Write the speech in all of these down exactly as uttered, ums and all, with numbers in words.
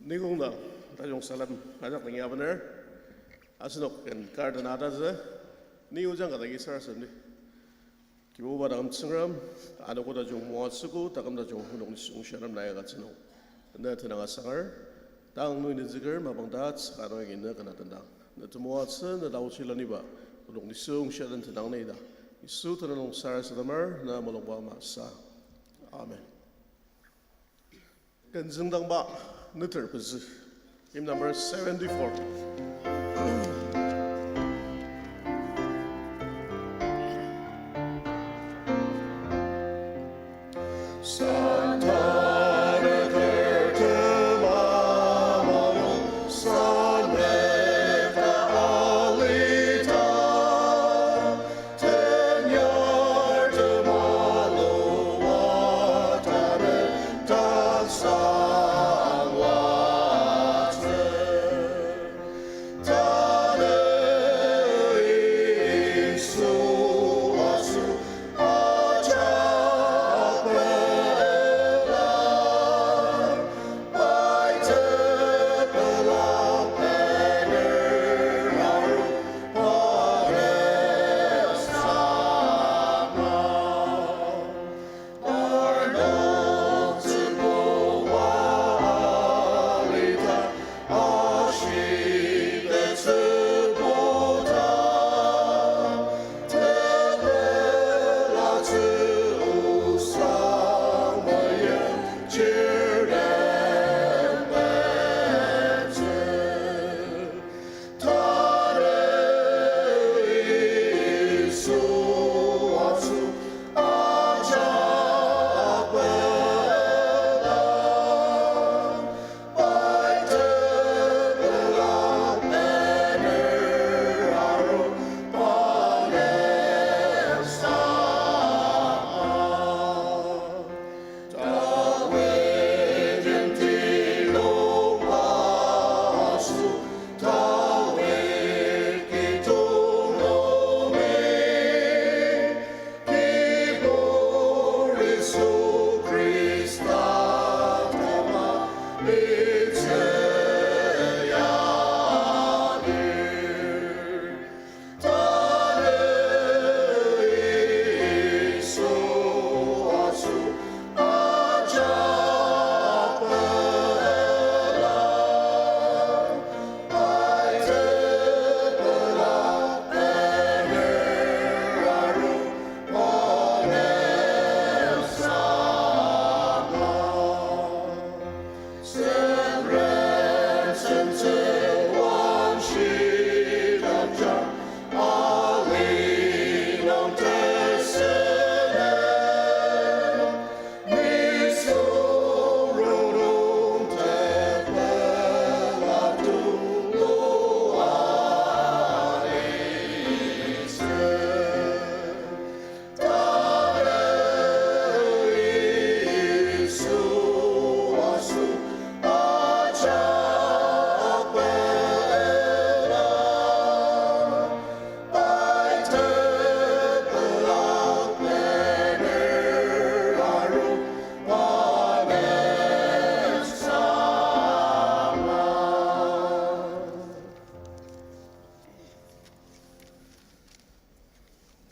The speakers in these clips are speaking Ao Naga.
Nikongdang tajung salem ajak dangi abener, asenok ken kar dena atatsü, ni ojang ka dagi sarasademdi. Kibuba taküm Tsüngrem, ano koda jung moatsüogo, taküm tajung onok nisung shiatem nai agütsü nung, ne tenüng asangar, tang nungi nüzüker mapang ta tsüka nungi ne kena tendang. Ne temoatsü, ne taochi laniba, onok nisung shiatem tenang nai ta. Yisu tenüng nung sarasademar, na mulungba masa. Amen. Ken züngdangba neter pezü. Hymn number seventy-four.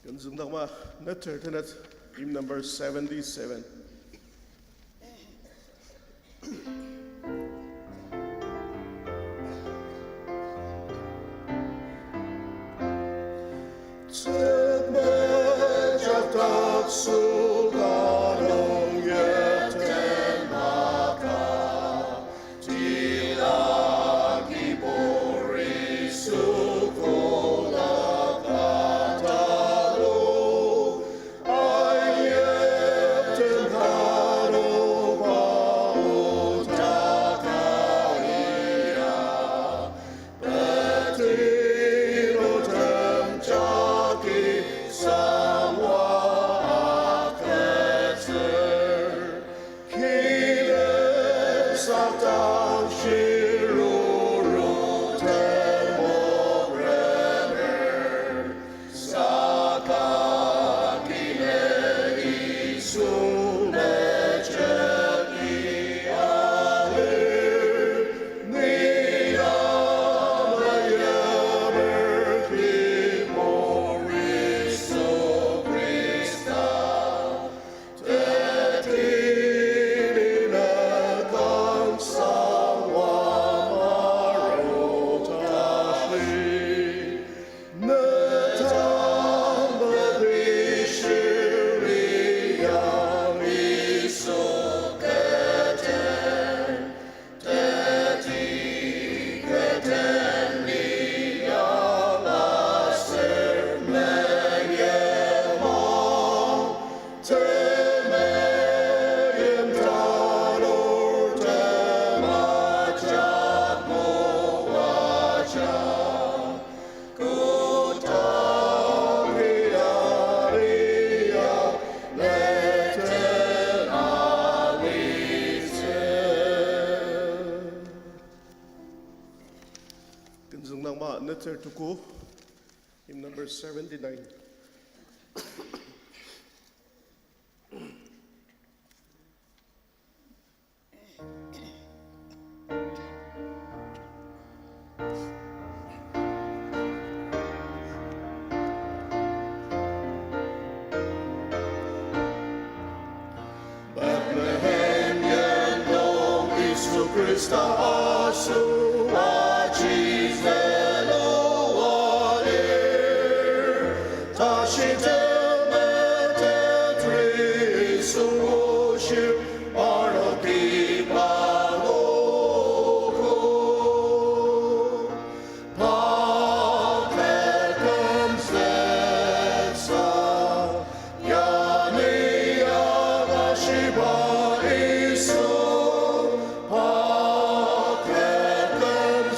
Ken züngdangba neter tenet, hymn number seventy-seven. Tuku, hymn number seventy-nine. Bethlehem yen nung Yisu Khrista asoba chizülua lir. Tashi temetetri Yisu ngushir, parnok iba nguogo. Pakettem sesa, yani angashiba Yisu, pakettem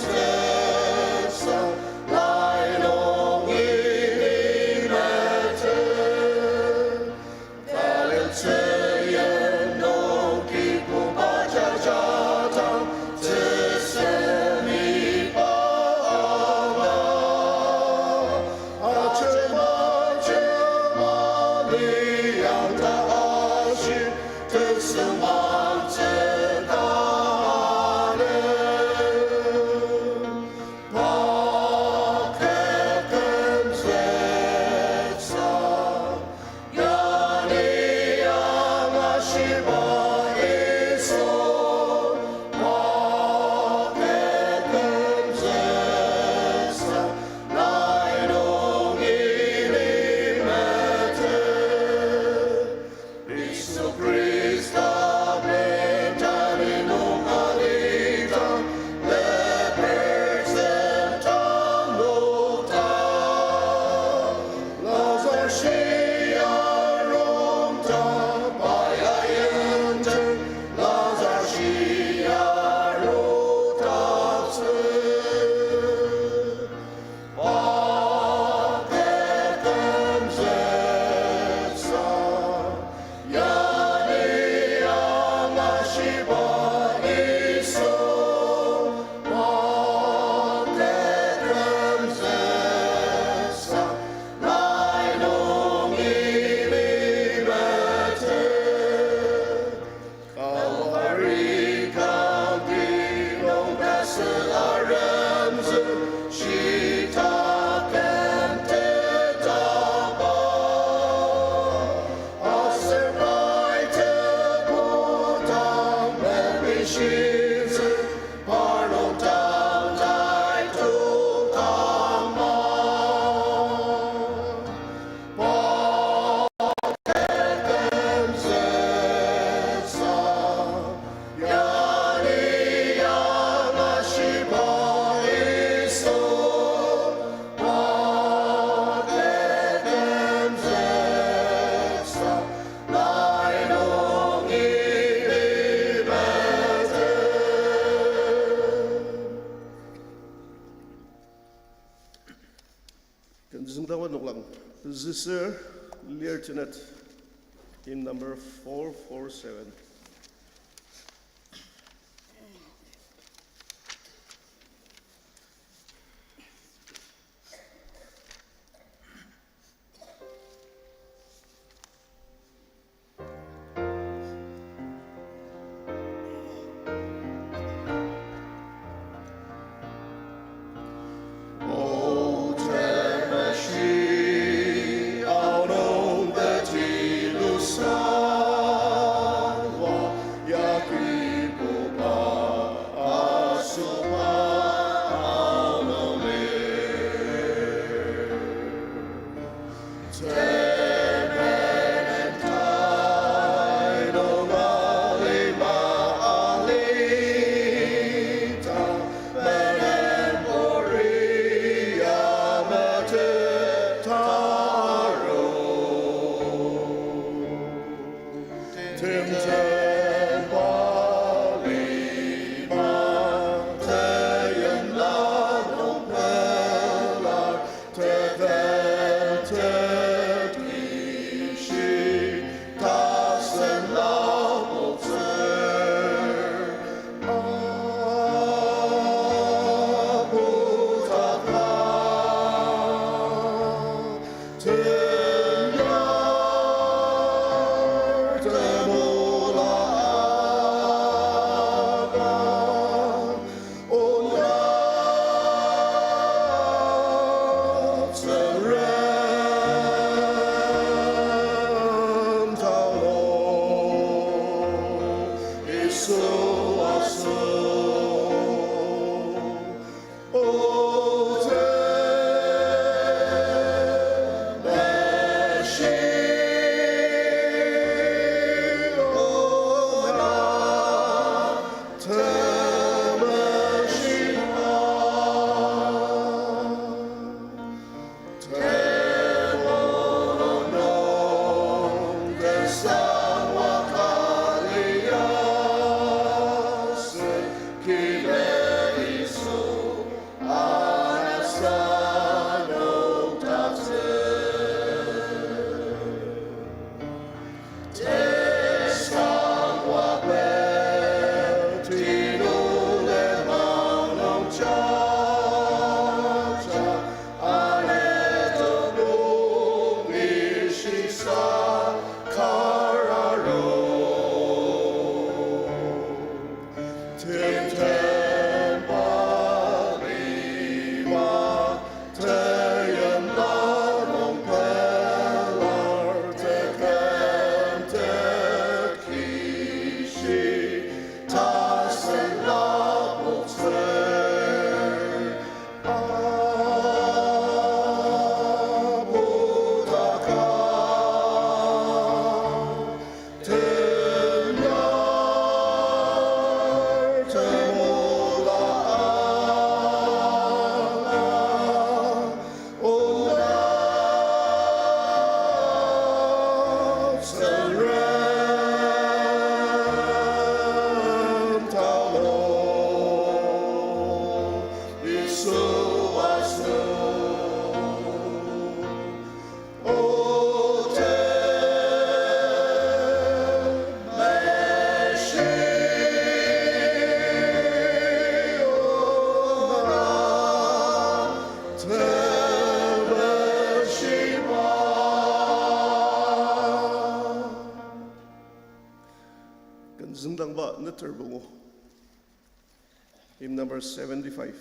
sesa, lai nung ini metet. Galil tzüyim nung kibuba jajadang, tesem iba anga. Ajema jema liang ta ashi, tesem angtsü ka lir. Pakettem sesa, yani angashiba Yisu, pakettem sesa, lai nung ini metet. Yisu Khrista bendani nung alidang, leper sentang nokdang. Lazar shia rongdang, pa ya yimten, Lazar shia rongdaktsü. Pakettem sesa, yani angashiba Yisu, pakettem sesa, lai nung ini metet. Kalvari kangki nung besü aremzü, shita ken tetaba. Aser pai tebu dang mepishitsü, parnok dang tai tongkang ma. Pakettem sesa, yani angashiba Yisu, pakettem sesa, lai nung ini metet. Ken züngdangwa noklang. Züsür lir tenet. Hymn number four four seven. O temeshi aonung beti lusa wa ya kibuba asoba aonung lir. Tenyar temula aka, ona Tsüngrem talo, Yisu aso. Ken züngdangba neter pungu. Hymn number seventy-five.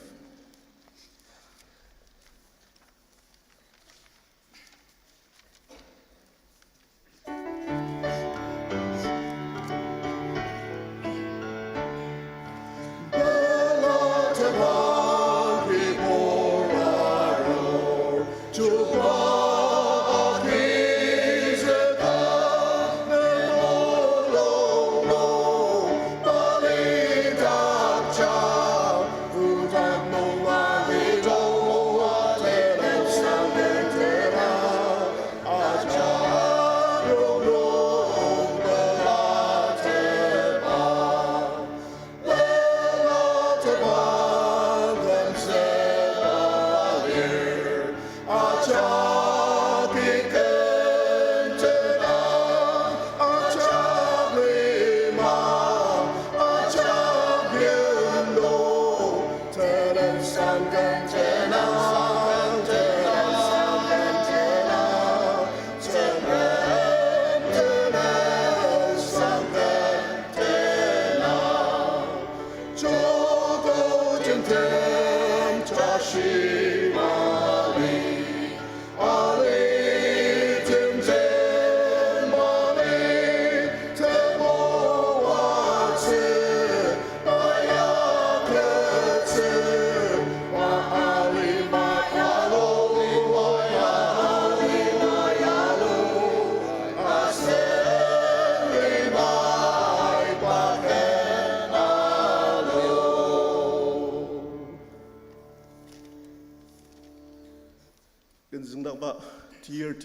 Ken züngdangba T R T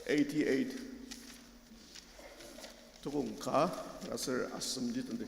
eighty-eight. Tokong ka aser asem ji tenti.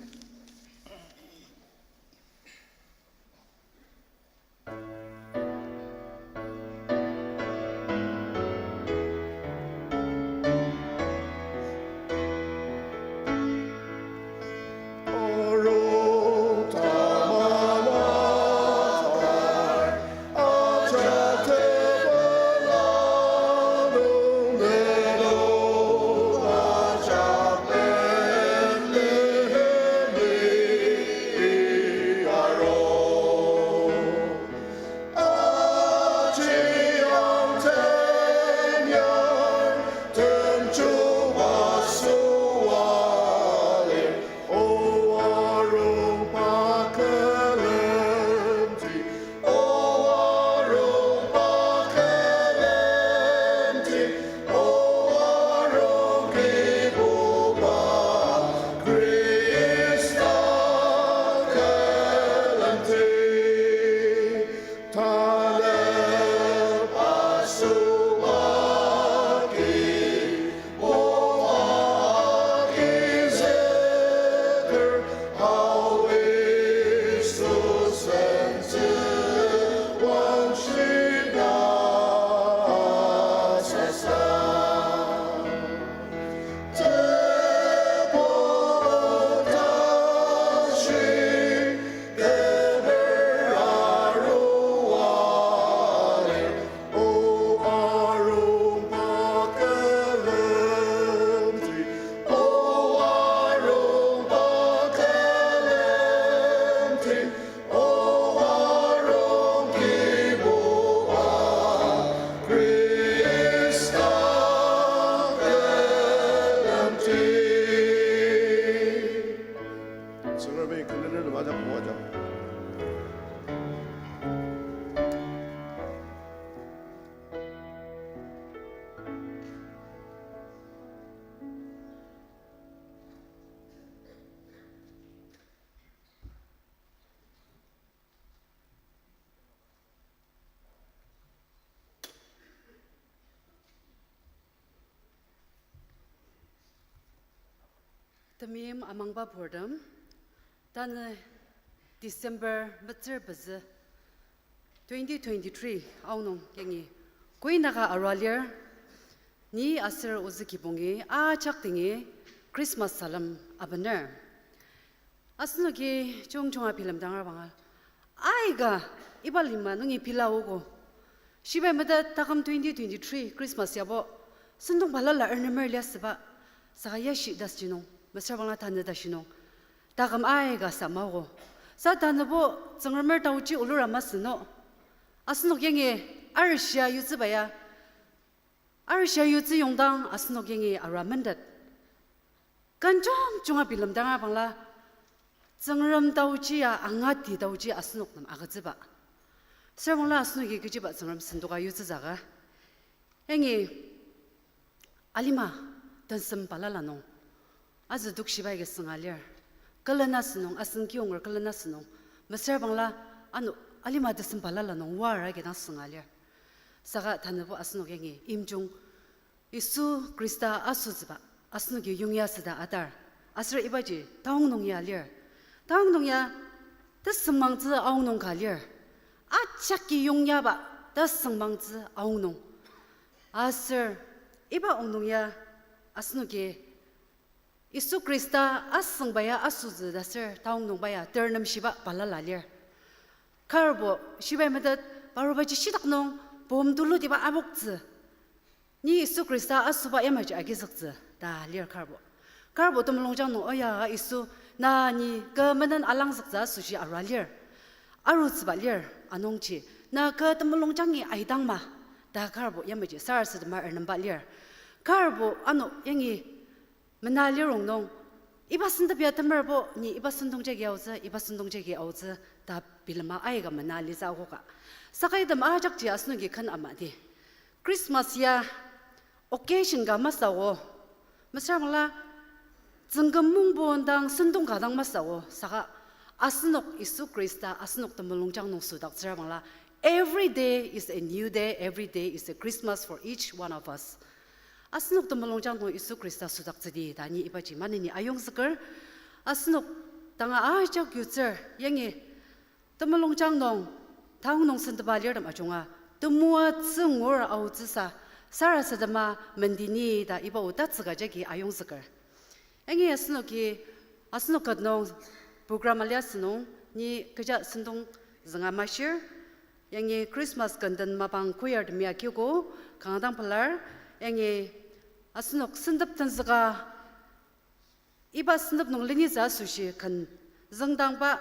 Temeim amangba purtem, tanü December metsür pezü, twenty twenty-three aonung yangi koi naka arua lir, ni aser ozü kibongi ajak dingi Christmas salem abener. Asenoki jungjunga bilemdanger banga, aika iba lima nungi pela ogo. Shibai metet taküm twenty twenty-three Christmas yabo sentong balala ernemer liasüba, saka yashi ta sünung, mesüra bangla tanü ta sünung. Taküm aika sa maogo. Sa tanübo Tsüngremer taoji olura masü no. Asenok yangi arishia yutsüba ya, arishia yutsü yongdang asenok yangi arua mendet. Ken jungjunga bilemdanga bangla, Tsüngrem taoji ya angati taoji asenok nem agütsüba. Süra bangla asenoki kechiba Tsüngrem sentoka yutsüzüka. Yangi alima tensem balala nung, azü dokshiba agi sünga lir. Külena sünung, asen kiyonger külena sünung, mesüra bangla ano alima tesem balala nung wara agi dang sünga lir. Saka tanübo asenok yangi imjung Yisu Khrista asütsüba asenoki yongya süda atar. Aser ibaji taong nung ya lir. Taong nung ya tesüngmangtsü aong nung ka lir. Ajaki yongyaba tesüngmangtsü aong nung. Aser iba aong nung ya asenoki Yisu Khrista asüngba ya asütsü ta ser taong nungba ya ternemshiba balala lir. Karbo shibai metet, parubaji shitak nung pom tulutiba amoktsü. Ni Yisu Khrista asüba yamaji agizüktsü ta lir karbo. Karbo temulungjang nung, oya Yisu, na ni kü menen alangzüktsü asoshi arua lir. Arutsüba lir anungji, na kü temulungjangi aidang ma ta karbo yamaji sarasadema ernemba lir. Karbo ano yangi mena lirong nung, iba sentep ya temerbo ni iba sentong jagi aotsü, iba sentong jagi aotsü ta bilema aika mena litsü akoka. Saka item ajakji asenoki ken ama di. Christmas ya occasion ka masü o. Mesüra bangla tsüngküm mungbo indang sentong ka dang masü o. Saka asenok Yisu Khrista asenok temulungjang nung südaktsüra bangla, every day is a new day, every day is a Christmas for each one of us. Asenok temulungjang nung Yisu Khrista südaktsüdi ta ni ibaji maneni ayongzüker. Asenok tanga ajak yutsür yangi temulungjang nung, taong nung sentepa lirtem ajunga, temoatsü ngur aotsüsa sarasadema mendeni ta iba o tatsüka jagi ayongzüker. Yangi asenoki, asenok ket nung program alia asünung, ni kecha sentong zünga mashir, yangi Christmas kenden mapang choir temi akiko kanga dang pelar, yangi asenok sentep tenzüka iba sentep nung lenitsü asoshi ken züngdangba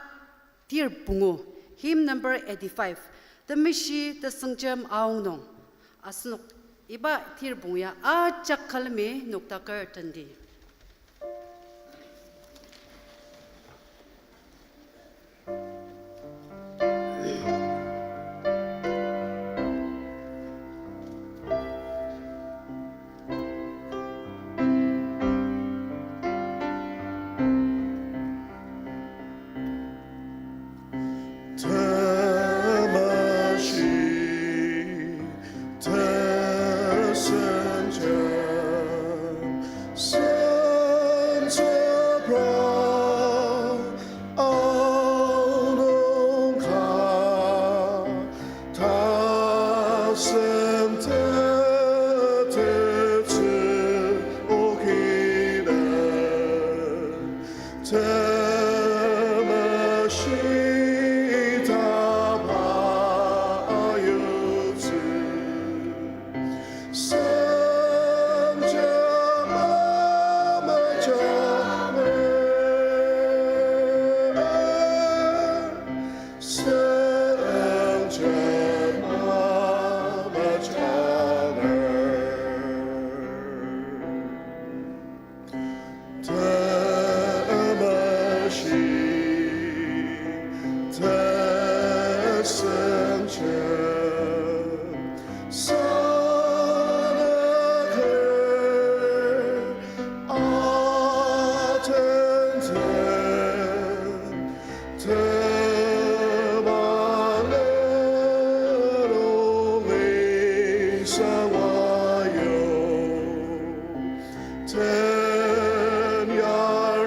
tir pungu, hymn number eighty-five, Temeshi Tesüngjem Aonung. Asenok iba tir pungu ya ajak külemi noktaker tendi. Temeshi tesüngjem, sentepra aonung ka, tasem tetettsü okiner, temeshi tapa ayutsü. Sentep amajanger, sentep amajanger. Temeshi tesüngjem, sanaker atenten, temalen ongli sawayo. Ten yar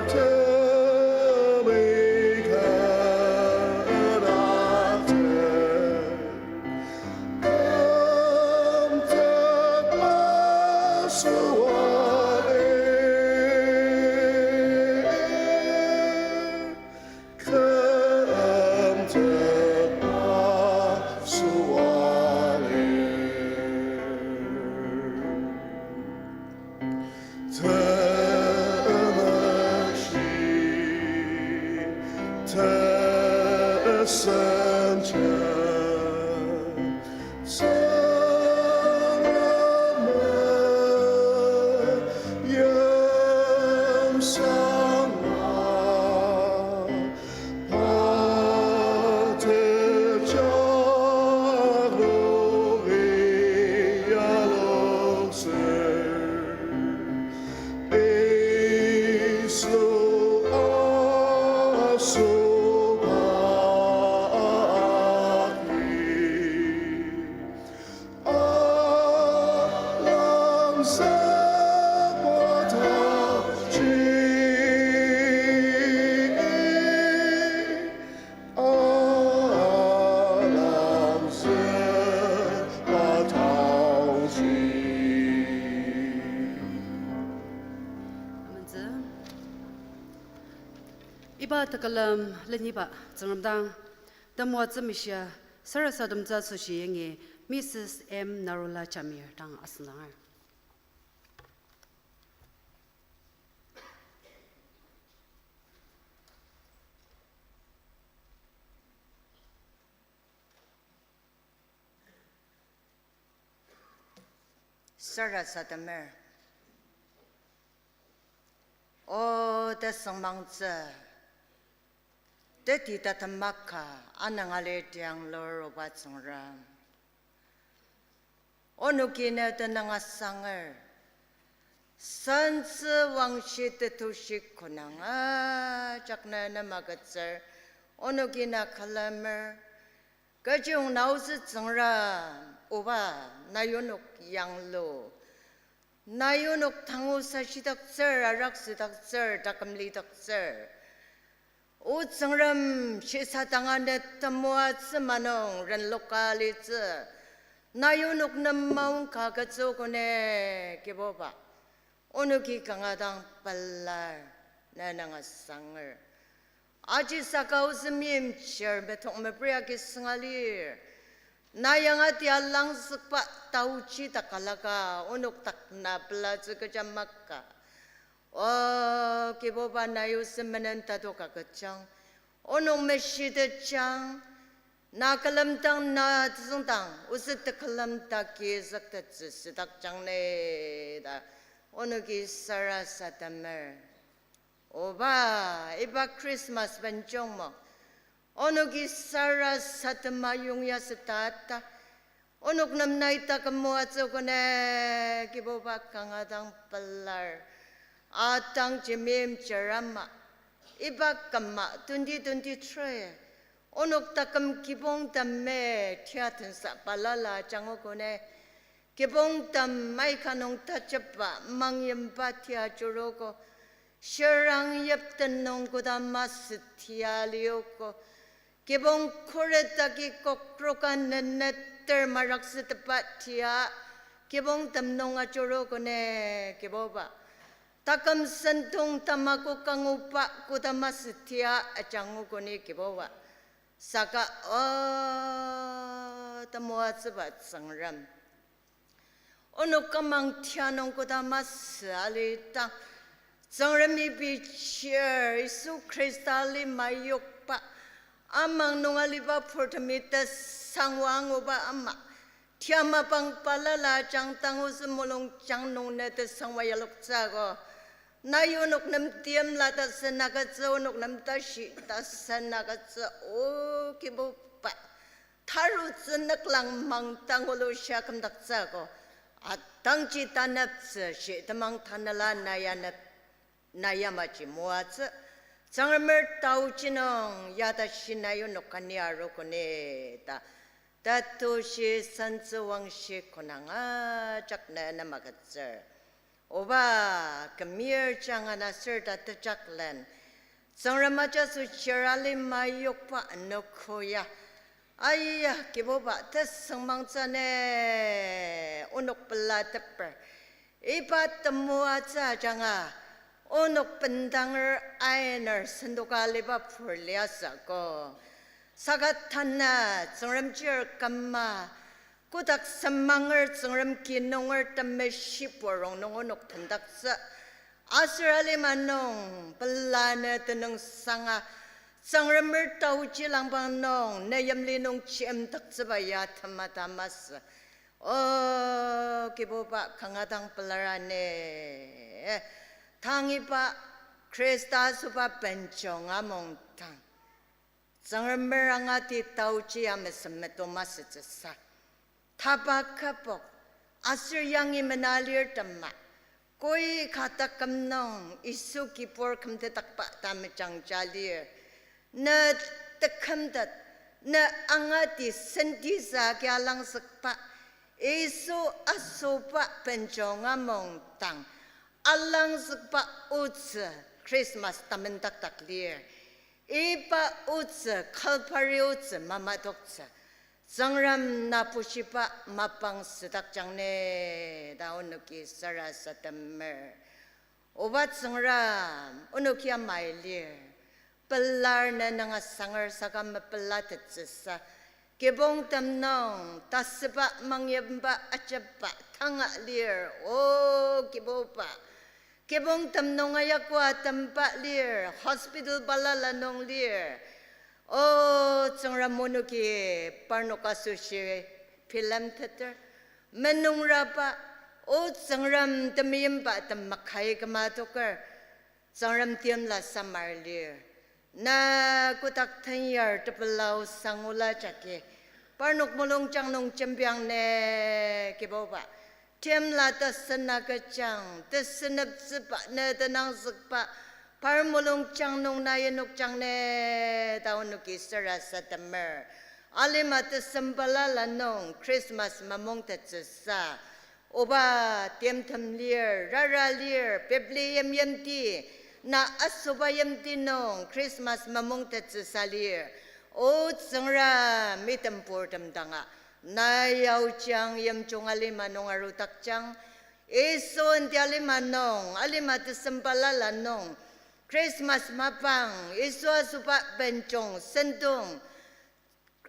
Suali, kümteba suali. Temeshi, tesenja, Tsüngrem yimsanga, pa tejaklung iyaloksür. Yisu asoba akli, alangzükba tangji, alangzükba tangji. Amentsü. Iba tekülem leniba Tsüngrem dang temoatsü mishia sarasademtsü asoshi yangi Missus M Narula Jamir dang asüngdanger. Sarasademer. O tesüngmangtsü, teti tatemaka anangali tianglur oba Tsüngrem, onoki ne tenüng asanger. Sentsü wangshi tetushi konang ajak ne nem agütsür, onoki na külemer. Kechiyong na osü Tsüngrem, oba, na yonok yanglu. Na yonok tangu sashidaktsür, araksüdaktsür, takümlidaktsür. O Tsüngrem, shisadanga ne temoatsü manung renloka litsü. Na yonok nem maongka agütsü kone, Kibuba. Onoki kanga dang pelar, ne nang asanger. Aji saka osü meimchir metong mepri agi sünga lir. Na yangati alangzükba taochi takalaka, onok dak na pelatsü kecha maka. O Kibuba, na yosü menen tatok agüjang, onok meshitetjang, na külemdang, na tezüngdang, osü tekülem taki züktettsü südakjang ne ta, onoki sarasademer. Oba, iba Christmas benjong mo, onoki sarasadema yongya sütata, onok nem nai taküm moatsü kone, Kibuba kanga dang pelar. Atangji meimchir ama, iba küma twenty twenty-three, onok taküm kibongtem me tia tensa balala jangu kone, kibongtem aika nung tajepa mangyimba tia ajuruogo, shirang yipten nung koda masü tia liogo, kibong khuret agi kokroka neneter maraksütepa tia kibongtem nung ajuruogo ne, Kibuba. Taküm sentong tamako kanguba koda masü tia ajangugo ni, Kibuba. Saka, o, temoatsüba Tsüngrem, onok kümang tia nung koda masü alidang, Tsüngremi bichir Yisu Khrista lima yokba, amang nung aliba purtemi tesangwa anguba ama, tia mapang balala jang tangu sü mulungjang nung ne tesangwa yaloktsüogo. Nai onok nem timla ta sen agütsü, onok nem tashi ta sen agütsü, O Kibuba. Tarutsü nüklang mang tangulu shia kümdaktsüogo. Atangji taneptsü shi temang tanela na yanep, na yamaji moatsü. Tsüngremer taoji nung ya ta shi nai onok kani arogo ni ta, tetushi sentsü wangshi konang ajak ne nem agütsür. Oba, kümir jangana sür ta tejaklen, Tsüngrem ajaso chir alima yokba anogo ya, aya, Kibuba, tesüngmangtsü ne, onok pelateper. Iba temoatsü ajanga, onok bendanger ainer sendoka aliba pur liasü ko. Saka tanü Tsüngrem chir küma, kotak semanger Tsüngrem kinunger temeshi purong nung onok tendaktsü. Aser alima nung pelanü tenüngsanga, Tsüngremer taoji langpang nung ne yimli nung chimdaktsüba ya temata masü. O Kibuba, kanga dang pelar ani. Tang iba Khrista asoba benjong amung dang, Tsüngremer angati taoji amesem meto masütsüsa, tapa kübok aser yangi mena lir tema, koi ka taküm nung Yisu kibur kümtetdakba ta mejangja lir. Ne tekümtet, ne angati sentisa agi alangzükba, Yisu asoba benjong amung dang alangzükba otsü Christmas tamendakdak lir. Iba otsü Calvary otsü mamadoktsü, Tsüngrem na bushiba mapang südakjang ne ta onoki sarasademer. Oba Tsüngrem, onoki amai lir, pelar ne nanga sanger saka mepelatettsüsa, kibongtem nung tasüba mangyimba ajepba tanga lir, O Kibuba. Kibongtem nung ayakua temba lir, hospital balala nung lir. O Tsüngrem, onoki parnok asoshi bilemteter, menungraba, O Tsüngrem, temeimba tem makai küma adoker, Tsüngrem timla samar lir. Na kotak tenyar tepela osangula jagi parnok mulungjang nung jembiang ne, Kibuba. Timla tesena kejang, teseneptsüba ne tenangzükba, par mulungjang nung na yenokjang ne ta onoki sarasademer. Alima tesem balala nung Christmas mamungtettsüsa, Oba, timtem lir, rara lir, Bethlehem yimti, na asoba yimti nung Christmas mamungtettsüsa lir. O Tsüngrem, item purtem danga na yaojang, yimjung alima nung arudakjang. Yisu enti alima nung, alima tesem balala nung Christmas mapang, Yisu asoba benjong sentong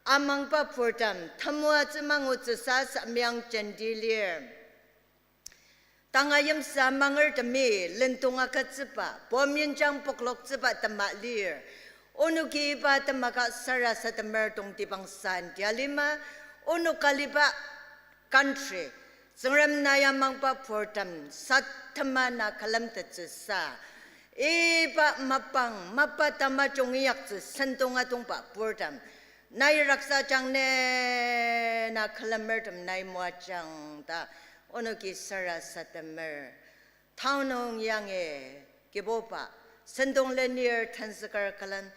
amangba purtem temoatsü mangutsüsa samiang jenti lir. Tanga yimsa mangertemi lendong agütsüba, pom yinjang pokloktsüba tema lir. Onoki iba temaka sarasademer tongtibangsa enti alima, onok aliba country, Tsüngrem na ya amangba purtem satema na külemtettsüsa, iba mapang mapa tamajung inyaktsü sentong atongba purtem nai raksa jang ne, na külemertem nai moajang ta onoki sarasademer. Tao nung yangi, Kibuba, sentong lenir tenzüker külen,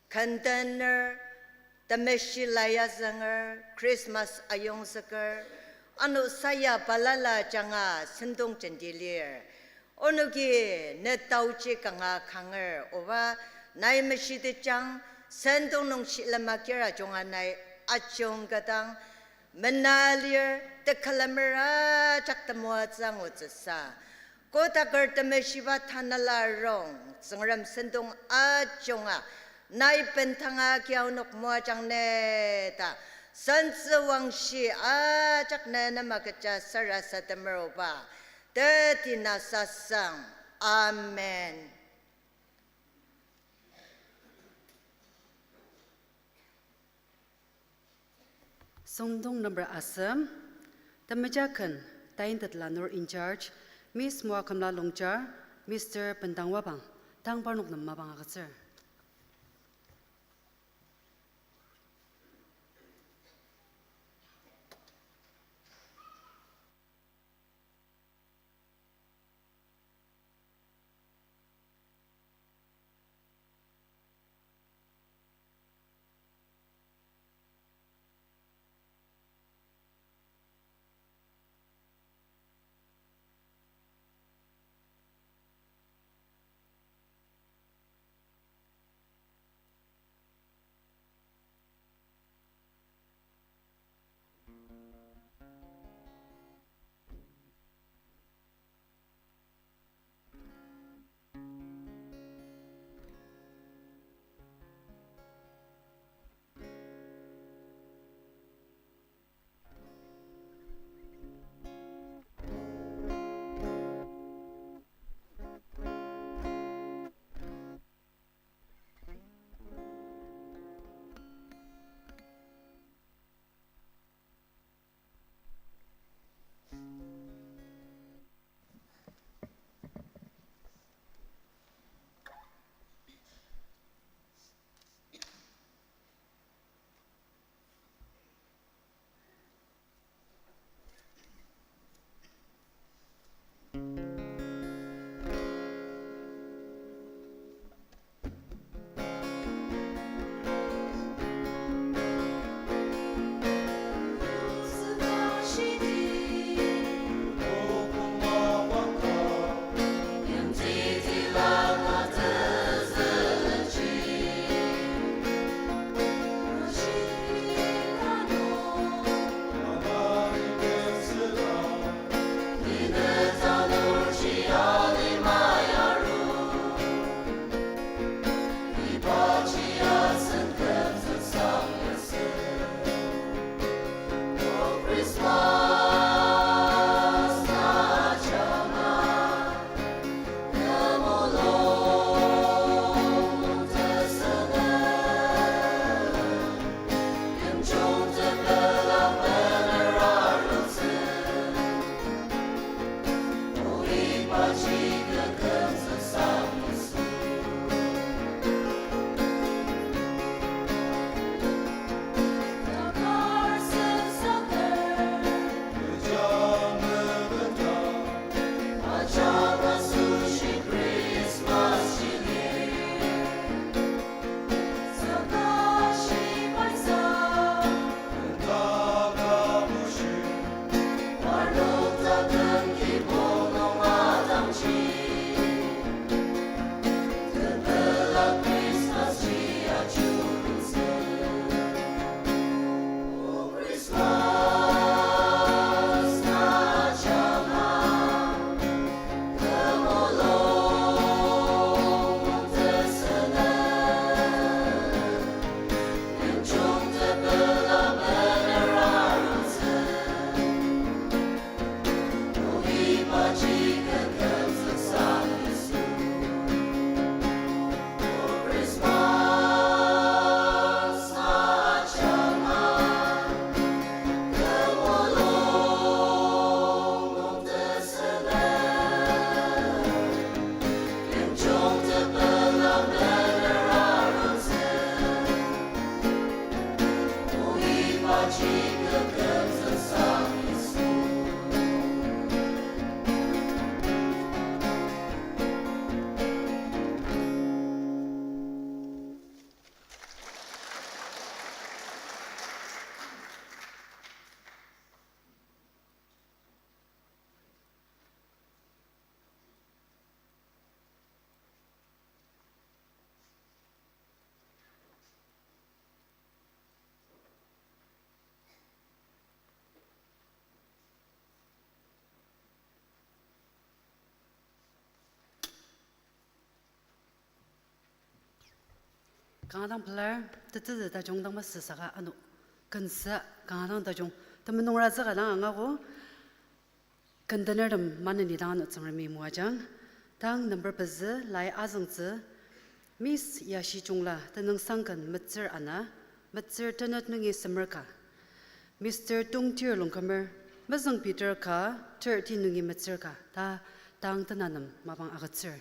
kendener, temeshi la yazünger, Christmas ayongzüker, ano saya balala ajanga sentong jenti lir. Onoki ne taoji kanga kanger, Oba, nai meshitejang, sentong nung shilema kira junga nai ajung kadang, mena lir, tekülemer ajak temoatsü angutsüsa, kotaker temeshiba tanela arung, Tsüngrem sentong ajunga nai bendanga kia onok moajang ne ta, sentsü wangshi ajak ne nema kecha sarasademer, Oba, teti na sasang. Amen. Sungdong number asem, temeja ken, taintet lanur in charge, Miss Moakümla Longchar, Mister Bendang Wabang, tang parnok nem mapang agütsür. Kanga dang pelar, tetezü tajung dang masü saka ano, kensü kanga dang tajung, temenung razüka dang angago, kendenertem maneni dang ano Tsüngremi moajang. Tang number pezü lai azüngtsü, Miss Yashi Chungla, tenüngsang ken metsür ana, metsür tenet nungi semer ka. Mister Tongtir Longkümer, mezüng Peter ka, thirty nungi metsür ka, ta tang tenanem mapang agütsür.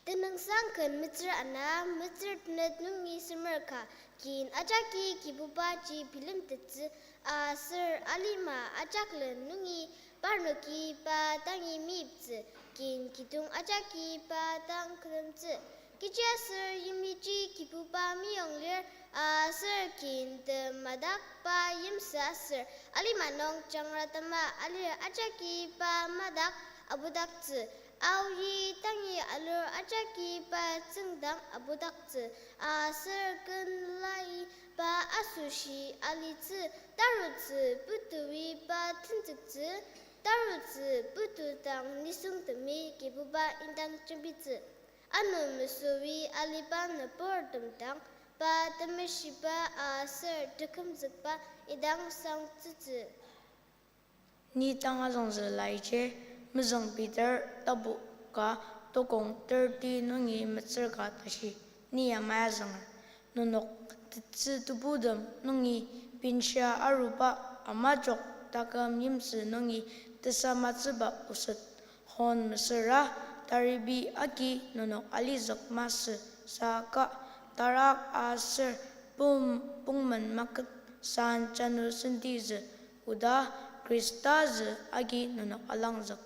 Tenüngsang ken metsür ana, metsür tenet nungi semer ka. Kin ajaki Kibubaji bilemtettsü, aser alima ajaklen nungi parnoki pa dangi meyiptsü, kin kidong ajaki pa dang külemtsü. Kechiaser yimliji Kibuba meyong lir, aser kin temadak pa yimsü aser alima nung jangra tema alir ajaki pa madak abudaktsü. Aoyi tangi alur ajaki pa tsüngdang abudaktsü, aser ken lai pa asoshi alitsü, tarutsü putui pa tenzüktsü, tarutsü putu dang nisungtemi Kibuba indang jembitsü. Ano mesüi aliba nüburtem dang pa temeshiba aser tekümzükba idang sangtsütsü. Ni tanga züngzü laiji, mezüng Peter tapu ka tokong thirty nungi metsür ka tashi, ni yamai azünger. Nenok tetsü tebutem nungi benshia aruba amajok taküm yimsü nungi tesamatsüba oset. Hon mesüra taribi agi nenok alizük masü saka tarak aser pum pungmen maket san janu sentizü oda Khrista zü agi nenok alangzük.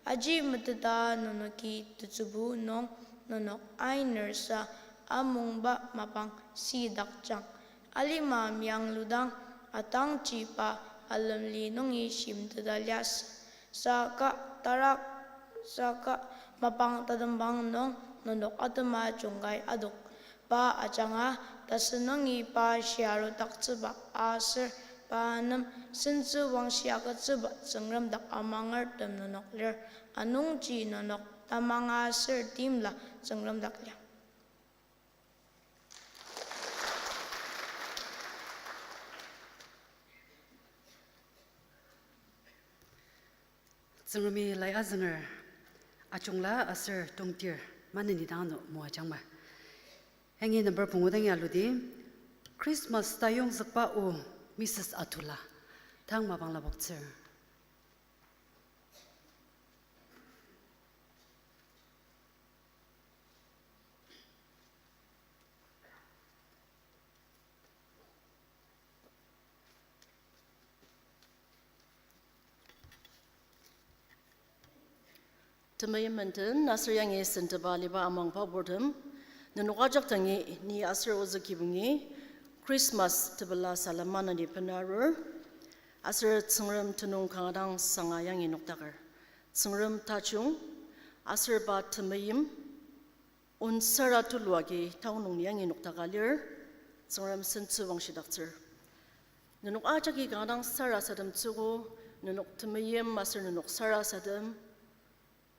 Aji meteta nenoki tetsübu nung nenok ainer sa amungba mapang sidakjang. Alima miangludang atangji pa alemli nungi shimteta liasü. Saka tarak, saka mapang tatembang nung nenok atema jungkai adok. Pa ajanga, tasünungi pa shia arudaktsüba aser pa nem sentsü wangshi agütsüba Tsüngrem dak amangertem nenok lir, anungji nenok tamang aser timla Tsüngrem dak lia. Tsüngremi lai azünger, ajungla aser tongtir maneni dang ano moajangma. Yangi number pungu dangi aludi, Christmas tayongzükba o Missus Atula, tang mapang lapoktsür. Temeim menden aser yangi senteba aliba amangba purtem, nenok ajak dangi ni aser ozü kibongi Christmas tepela salem maneni benarur, aser Tsüngrem tenüng kanga dang sanga yangi nokdaker. Tsüngrem tajung, aser pa temeim, onsara tulu agi taonung yangi nokdaka lir, Tsüngrem sentsü wangshidaktsür. Nenok ajaki kanga dang sarasademtsüogo, nenok temeim aser nenok sarasadem,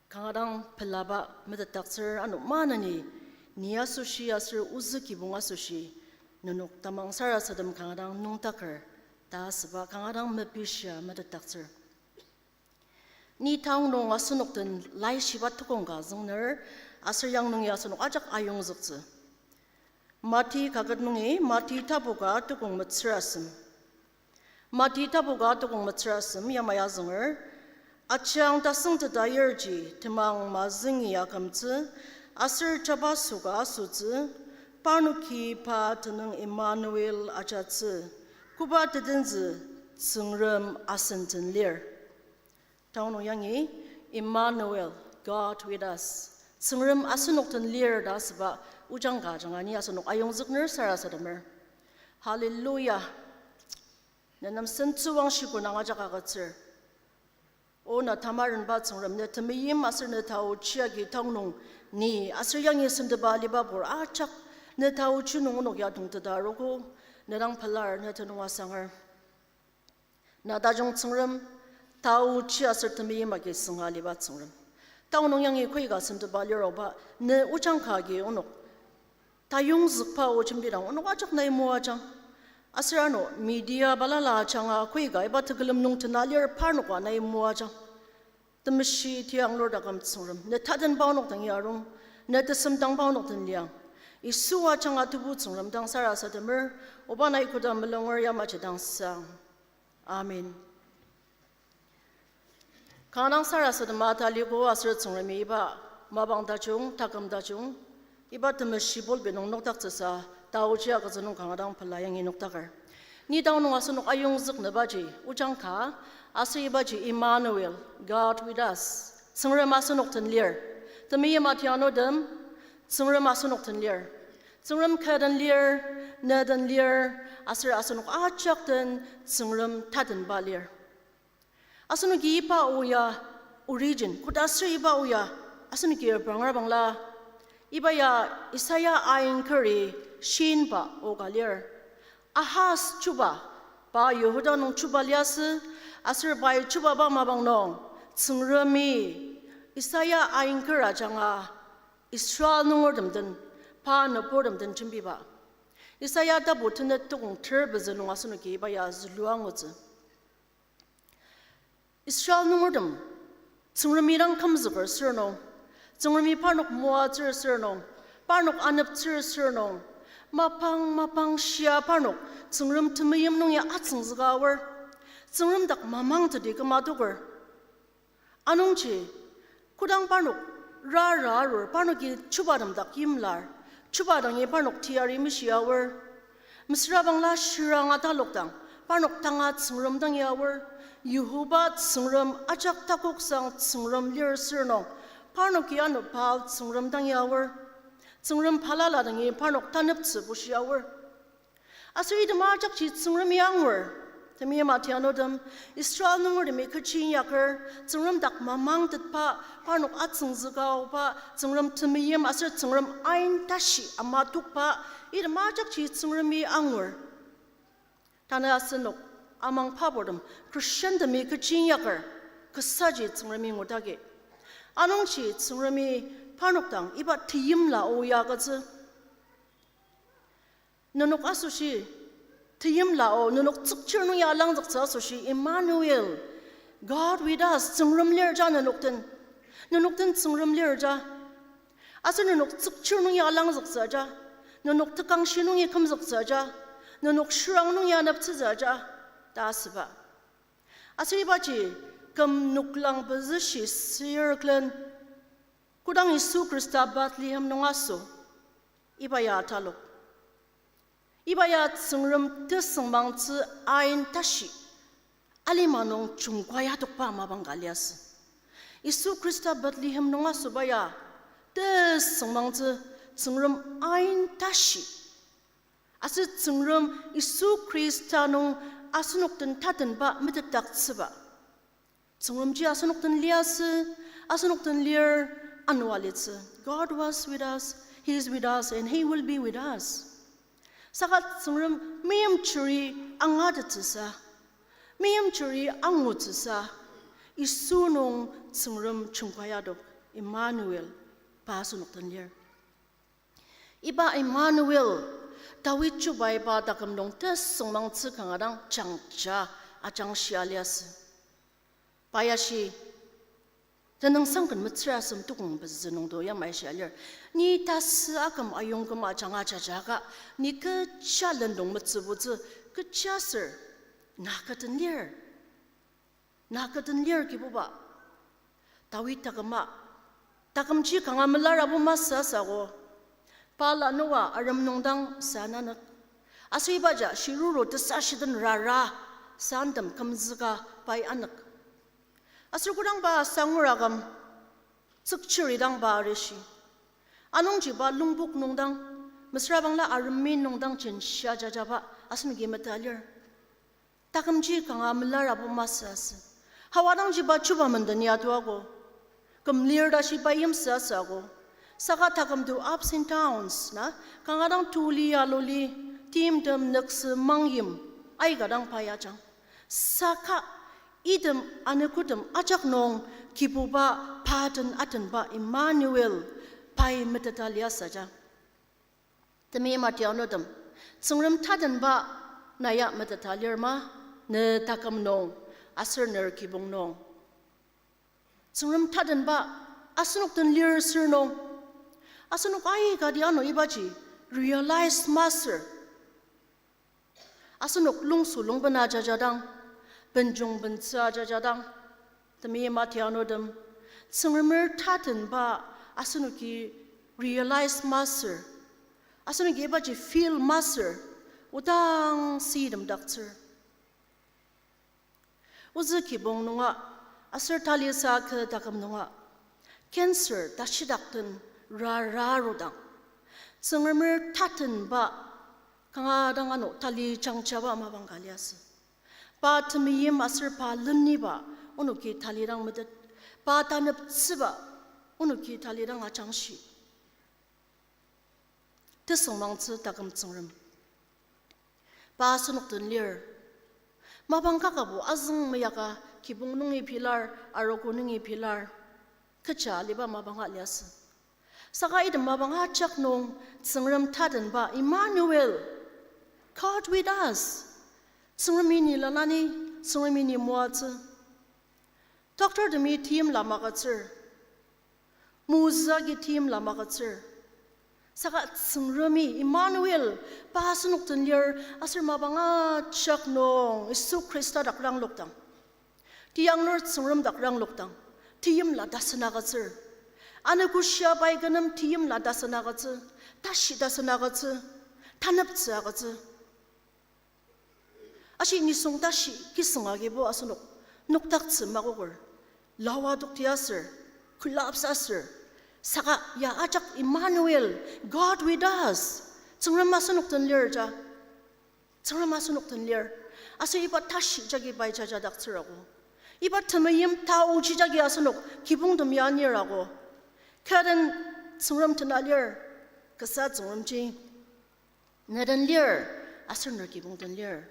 kanga dang pelaba metetdaktsür ano maneni, ni asoshi aser ozü kibong asoshi, nenok tamang sarasadem kanga dang nüngdaker, ta asüba kanga dang mepishia metetdaktsür. Ni taonung asenok den laishiba tukong ka züngner, aser yang nungi asenok ajak ayongzüktsü. Mati kaket nungi, Mati tapu ka tukong metsürasem. Mati tapu ka tukong metsürasem yamai azünger, ajang tasüngteta yirji temang mazüngi akümtsü, aser jabaso ka asotsü, parnoki pa tenüng Emmanuel ajatsü, koba tetentsü, Tsüngrem asen den lir. Taonung yangi, Emmanuel, God with us. Tsüngrem asenok den lir ta asüba ojang ka ajanga ni asenok ayongzükner sarasademer. Hallelujah. Ne nem sentsüwangshi konang ajak agütsür. O na tamarenba Tsüngrem, ne temeim aser ne taochi agi taonung ni aser yangi senteba aliba pur ajak ne taochi nung onok ya tongteta arogo, ne dang pelar ne tenüng asanger. Na tajung Tsüngrem, taochi aser temeim agi sünga aliba Tsüngrem. Taonung yangi koika senteba liroba, ne ojang ka agi onok tayongzükba o jembidang onok ajak nai moajang. Aser ano media balala ajanga koika iba tekülem nung tena lir parnoka nai moajang. Temeshi tiang lur taküm Tsüngrem, ne tatenba onok dangi arung, ne tesemdangba onok den liang. Yisu ajanga tebu Tsüngrem dang sarasademer, oba nai koda mulunger yamaji dang sang. Amen. Kanga dang sarasadema taliko aser Tsüngremi iba mapang tajung, taküm tajung, iba temeshi pulpit nung nokdaktsüsa, taochi agütsü nung kanga dang pela yangi nokdaker. Ni taonung asenok ayongzüknübaji, ojang ka, aser ibaji Emmanuel, God with us. Tsüngrem asenok den lir. Temeim atianutem, Tsüngrem asenok den lir. Tsüngrem kü den lir, ne den lir, aser asenok ajak den Tsüngrem tatenba lir. Asenoki iba o ya origin, koda aser iba o ya asenoki repranger bangla, iba ya Isaiah ainkeri shinba o ka lir. Ahaz chuba, pa Yihuda nung chuba liasü, aser pai chubaba mapang nung, Tsüngremi Isaiah ainker ajanga Israel nungertem den, pa nüburtem den jembiba. Isaiah tapu tenet tukong ter pezü nung asenoki iba ya zülua angutsü. Israel nungertem, Tsüngremi dang kümzüker sür nung, Tsüngremi parnok moatsür sür nung, parnok aneptsür sür nung, mapang mapang shia parnok Tsüngrem temeim nung ya atsüngzüka aor, Tsüngrem dak mamangteti küma toker. Anungji, kodang parnok rara arur, parnoki chubatem dak yimlar, chuba dangi parnok teyari meshia aor. Mesüra bangla shiranga talokdang, parnok tanga Tsüngrem dangi aor, Yihoba Tsüngrem ajak takoksang Tsüngrem lir sür nung, parnoki ano Baal tsüngrem dangi aor. Tsüngrem balala dangi parnok taneptsü bushia aor. Aser item ajakji Tsüngremi angur. Temeim atianutem, Israel nungertemi kechi inyaker, Tsüngrem dak mamangtetba, parnok atsüngzüka aoba, Tsüngrem temeim aser Tsüngrem ain tashi ama tokba, item ajakji Tsüngremi angur. Tanü asenok amangba purtem, Christiantemi kechi inyaker, kasaji Tsüngremi ngudagi. Anungji Tsüngremi parnok dang iba teimla o ya agütsü. Nenok asoshi teimla o, nenok tsükchir nung ya langzüktsü asoshi Emmanuel, God with us, Tsüngrem lir ja nenok den. Nenok den Tsüngrem lir ja. Aser nenok tsükchir nung ya langzüktsü ja, nenok tekangshi nung ya kümzüktsü ja, nenok shirang nung ya aneptsütsü ja, ta asüba. Aser ibaji küm noklang pezüshi sür külen, kodang Yisu Khrista Bethlehem nung aso, iba ya atalok. Iba ya Tsüngrem tesüngmangtsü ain tashi alima nung jungkai adokba mapang ka liasü. Yisu Khrista Bethlehem nung asoba ya tesüngmangtsü Tsüngrem ain tashi. Aser Tsüngrem Yisu Khrista nung asenok den tatenba metetdaktsüba. Tsüngremji asenok den liasü, asenok den lir, ano alitsü. God was with us, He is with us, and He will be with us. Saka Tsüngrem meimchiri angatettsüsa, meimchiri angutsüsa, Yisu nung Tsüngrem jungkai adok, Emmanuel, pa asenok den lir. Iba Emmanuel, Dawid chubai pa taküm nung tesüngmangtsü kanga dang jangja ajangshia liasü. Pa ya shi, tenüngsang ken metsür asem tukong pezü nungdo yamai shia lir. Ni tasü aküm ayongküm ajanga jajaka, ni kecha lendong metsübutsü, kecha ser, na kü den lir. Na kü den lir Kibuba. Dawid taküma, takümji kanga melarabo masü asüko. Pa lanua arem nung dang sa anük. Aser ibaja shiruru tesashiden rara santem kümzüka pai anük. Aser kodang pa sangur aküm, tsükchiri dang pa arishi. Anungji pa lungpok nung dang, mesüra bangla aremi nung dang jenshia jajaba asenoki meta lir. Takümji kanga melarabo masü asü. Hawa dangji pa chuba menden ya tuako. Küm lir ta shi pa yimsü asüko. Saka takümto ups and downs na, kanga dang tuli aluli, timtem nüksü mangyim, aika dang pa yajang. Saka item anogotem ajak nung Kibuba pa den atenba Emmanuel, pai meteta liasü ja. Temeim atianutem, Tsüngrem tatenba na ya meteta lir ma, ne taküm nung, aser ner kibong nung. Tsüngrem tatenba asenok den lir sür nung, asenok aikati ano ibaji realize masür. Asenok lungsu lungben ajajadang, benjong bentsü ajajadang, temeim atianutem, Tsüngremer tatenba asenoki realize masür, asenoki ibaji feel masür, odang sütemdaktsür. Ozü kibong nunga, aser talisa kü taküm nunga, cancer tashidak den rara arudang, Tsüngremer tatenba kanga dang ano tali jangjaba mapang ka liasü. Pa temeim aser pa leniba onoki talidang metet, pa taneptsüba onoki talidang ajangshi. Tesüngmangtsü taküm Tsüngrem, pa asenok den lir. Mapang kakabo azüng meyaka, kibong nungi pilar, arogo nungi pilar, kecha aliba mapanga liasü. Saka item mapang ajak nung Tsüngrem tatenba Emmanuel, God with us. Tsüngremi ni lanani, Tsüngremi ni moatsü. Doctor temi teimla magütsür, mozü agi teimla magütsür. Saka Tsüngremi Emmanuel, pa asenok den lir, aser mapang ajak nung Yisu Khrista dak ranglokdang, tiyanglur Tsüngrem dak ranglokdang, teimla tasen agütsür. Anogoshia pai kü nem teimla tasen agütsü, tashi tasen agütsü, taneptsü agütsü. Ashi nisung tashi kisüng agibo asenok nokdaktsü makoker, lawa tokti aser, collapse aser, saka ya ajak Emmanuel, God with us, Tsüngrem asenok den lir ja. Tsüngrem asenok den lir. Aser iba tashi jagi pai jajadaktsürago. Iba temeim taochi jagi asenok kibongtem ya anirago. Kü den Tsüngrem tena lir, kasa Tsüngremji. Ne den lir, aser ner kibong den lir.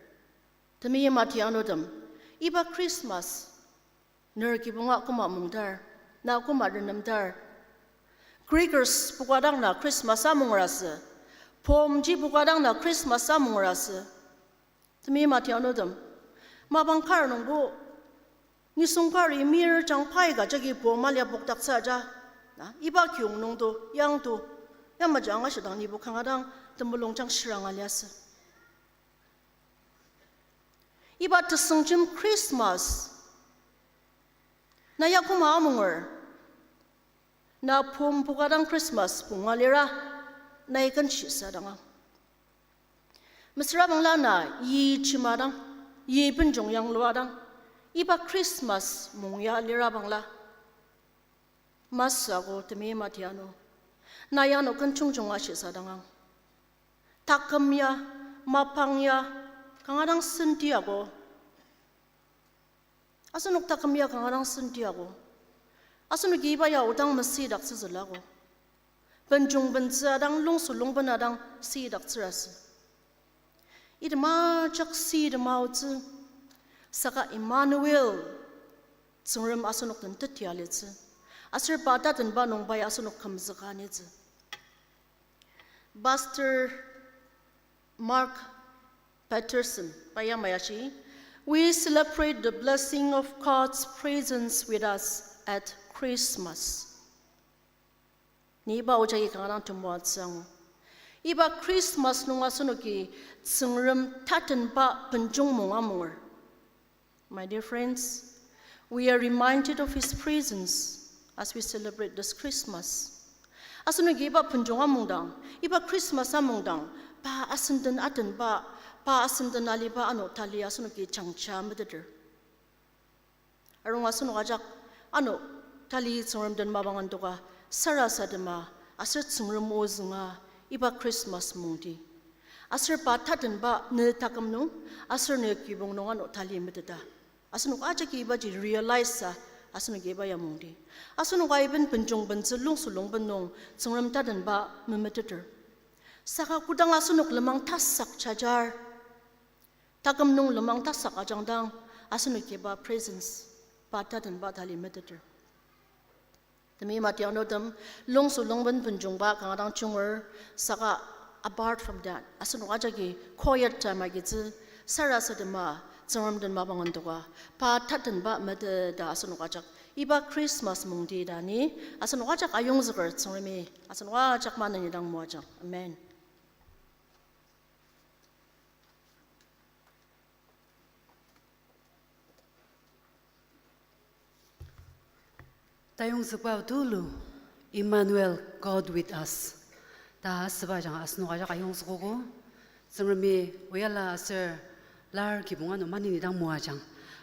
Temeim atianutem, iba Christmas ner kibonga koma mungdar, na koma renemdar. Crackers puka dang na Christmas amungerasü. Bomb ji puka dang na Christmas amungerasü. Temeim atianutem, mapang kar nungbo, nisung kari mir jang pai ka jagi bomb alia pokdaktsü aja. Na, iba kiyong nungdo, yangdo, yamaji angashidang nibo kanga dang temulung jang shiranga liasü. Iba tesüngjem Christmas, na ya koma amunger, na bomb puka dang Christmas punga lira, nai ken shisadanga. Mesüra bangla na yi chima dang, yi benjong yanglua dang, iba Christmas mung ya lira bangla. Masü ako temeim atianu, na ya ano ken jungjunga shisadangang. Taküm ya, mapang ya, kanga dang senti ako. Asenok taküm ya kanga dang senti ako. Asenoki iba ya odang mesüidaktsütsüla ako. Benjong bentsü adang, lungsu lungben adang süidaktsürasü. Item ajak sütem aotsü, saka Emmanuel, Tsüngrem asenok den teti alitsü. Aser pa tatenba nung pai asenok kümzüka nitsü. Pastor Mark Patterson, pa ya maya shi, "We celebrate the blessing of God's presence with us at Christmas." Ni iba o jagi kanga dang temoatsü angu. Iba Christmas nung asenoki Tsüngrem tatenba benjong mung amunger. My dear friends, we are reminded of His presence as we celebrate this Christmas. Asenoki iba benjong amungdang, iba Christmas amungdang, pa asenden atenba, pa asenden aliba ano tali asenoki jangja meteter. Arung asenok ajak ano tali Tsüngrem den mapang endoka sarasadema aser Tsüngrem o zünga iba Christmas mungdi. Aser pa tatenba ne taküm nung, aser ne kibong nung ano tali meteta. Asenok ajaki ibaji realize sa, asenoki iba ya mungdi. Asenok aiben benjong bentsü lungsu lungben nung Tsüngrem tatenba memeteter. Saka kodang asenok lenmang tasak jajar, taküm nung lenmang tasak ajangdang, asenoki pa presence, pa tatenba tali meteter. Temeim atianutem, lungsu lungben benjongba kanga dang junger, saka apart from that, asenok ajaki quiet time agitsü, sarasadema, Tsüngrem den mapang endoka, pa tatenba meteta asenok ajak iba Christmas mungdi ta ni, asenok ajak ayongzüker Tsüngremi asenok ajak maneni dang moajang. Amen. Tayongzükba tulu, Emmanuel, God with us ta asüba ajanga asenok ajak ayongzükogo. Tsüngremi oyala aser lar kibong ano maneni dang moajang.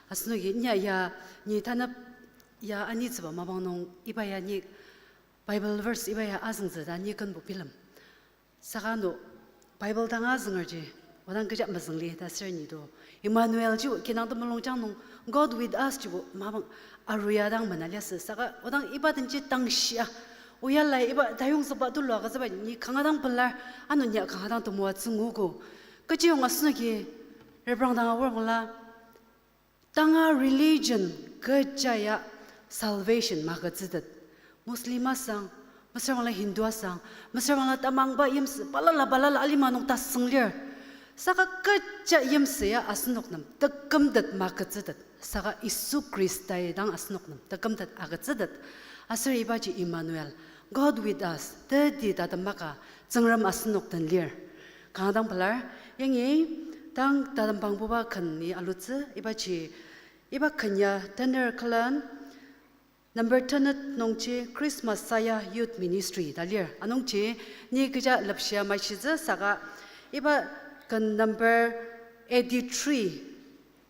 Asenoki inya ya ni tanep ya anitsüba mapang nung iba ya ni Bible verse iba ya azüngtsü ta ni kenbo bilem. Saka ano Bible dang azüngerji, odang kecha mezüngli ta ser ni do. Emmanuel jibo kinang temulungjang nung God with us jibo mapang aruya dang mena liasü. Saka odang iba denji tangshia, oyala iba tayongzükba tulu agütsüba ni kanga dang pelar, ano nia kanga dang temoatsü nguogo. Kechiyong asenoki reprang dang aor ngula, tanga religion kecha ya salvation magütsütet. Muslim asang, mesüra bangla Hindu asang, mesüra bangla tamangba yimsü balala balala alima nung tasüng lir. Saka kecha yimsü ya asenok nem tekümtet magütsütet. Saka Yisu Khristai dang asenok nem tekümtet agütsütet. Aser ibaji Emmanuel, God with us, teti tatem maka Tsüngrem asenok den lir. Kanga dang pelar, yangi tang tatembangbuba ken ni alutsü, ibaji, iba ken ya tener külen, number tenet nungji Christmas Saya Youth Ministry ta lir. Anungji ni kecha lepshia maishitsü saka iba ken number eighty-three,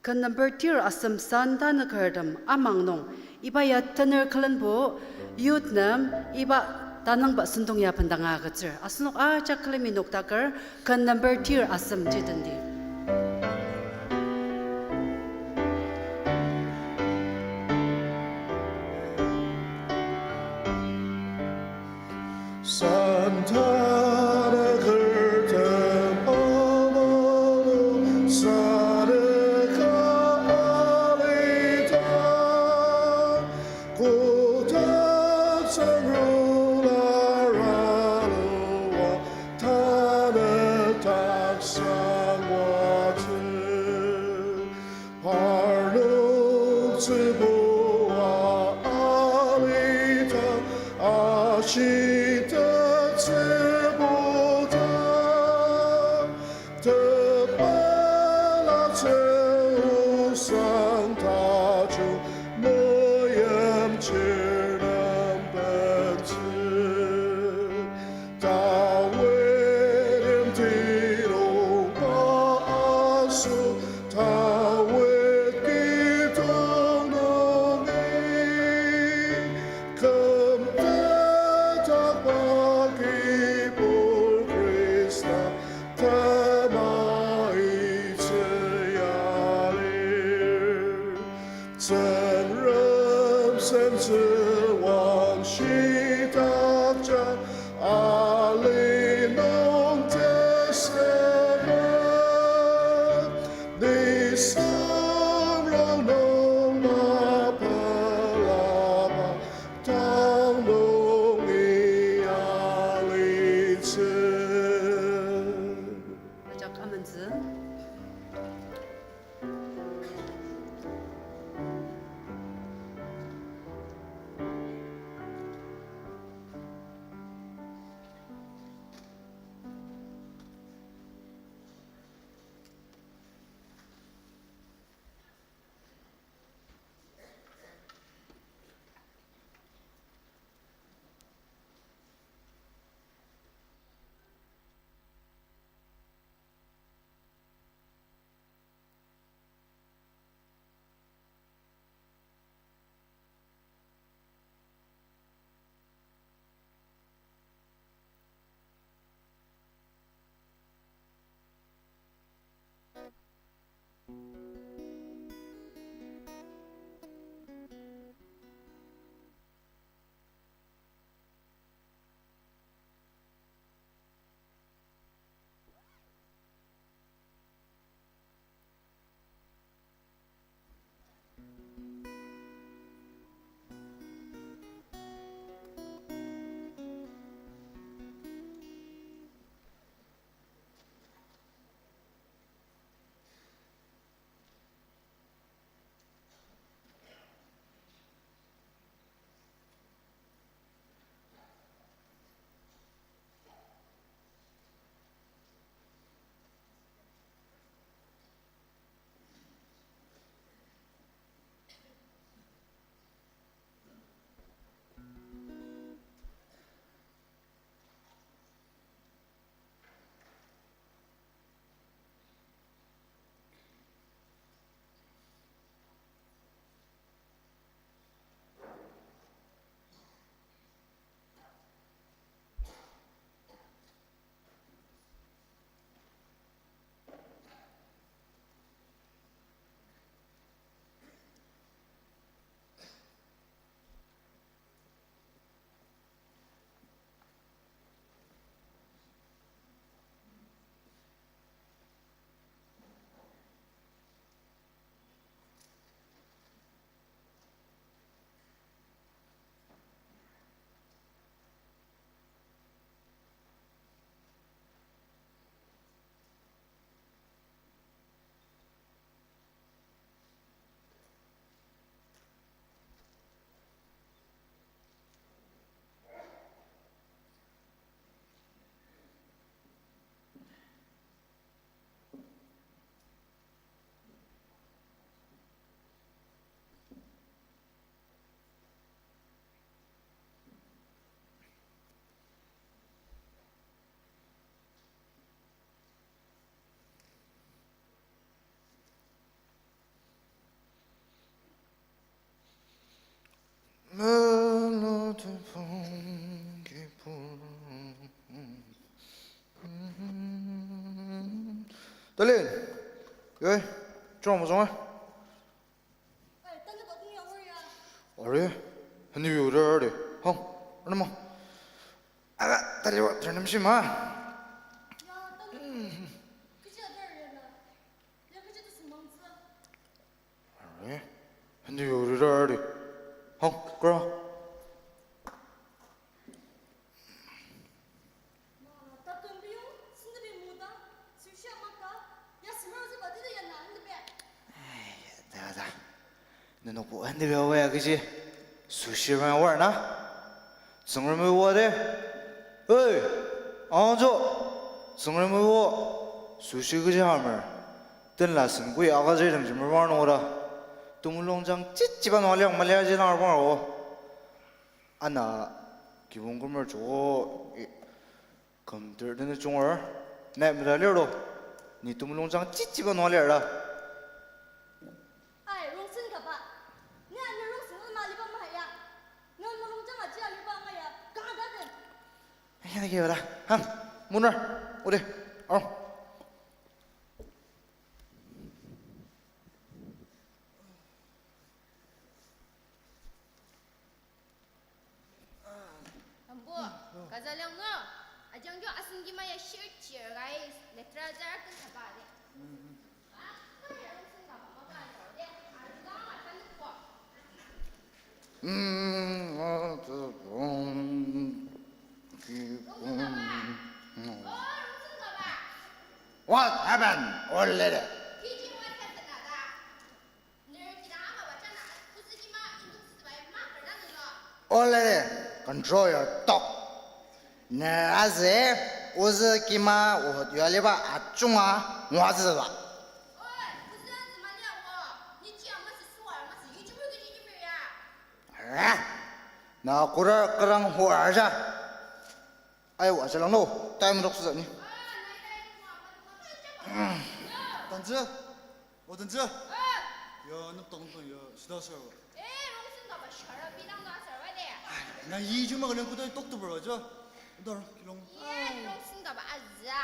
ken number tir asem san tanükertem amang nung iba ya tener külenbo youth nem iba tanangba sentong ya bendanga agütsür. Asenok ajak külemi noktaker ken number tir asem ji tendi. Talin. Yoi. Chong mo zong a. Are, tanü ba kong ya wor ya. Are. Hani yo re re. Hang. Ano ma. Aga, tali wa, tali nem shi ma. Ya, tanü. Kechi a dar ya na. Ya, kechi tu sumang sa. Are. Hani yo re re. Hang, kra. Ai, da, da. Nenokbo ande bia waya kechi. Sushi rang war na. Tsüngremi wa de. Hey, anjo. Tsüngremi wa. Sushi kechi hammer. Tenla sen kui aga zedang jimer war nung da. Temulung jang chichiba nung aliang malia ji nang arbar o. Ana kibong kümer jo, i, kümter tena junger, nai mera lir lo, ni temulung jang chichiba nung alir la. Ai, rongsen kaba. Ni ani rongsen ama liba ma ya. Ni mulung jang aji aliba ma ya. Kanga den. Ai, ya, ya, da. Han, munar, ode, arong. Ambo, kaza liang no. Ajang jo asen kima ya shir shir guys. Letra jar ken saba de. Ah, ya rongsen kaba maka ya de. Arga ma tanuk ko. Mm, ah, tu, um, ki, um, mm. What happened, old lady? Already control your talk. Ner aser ozü kima ohot yualiba ajunga ngua züba. Ra, na kura kerang hu aja. Ayo, ajalang no, time dok sasa ni. Tanzü? O, tanzü? Ya, nep tong tong ya, shida sar wa. Eh, rongsen kaba shara bidang da sar wa de. Na yi juma kalen kuda tok tu bro, jo. Dar, kilong. Ye, rongsen kaba aza.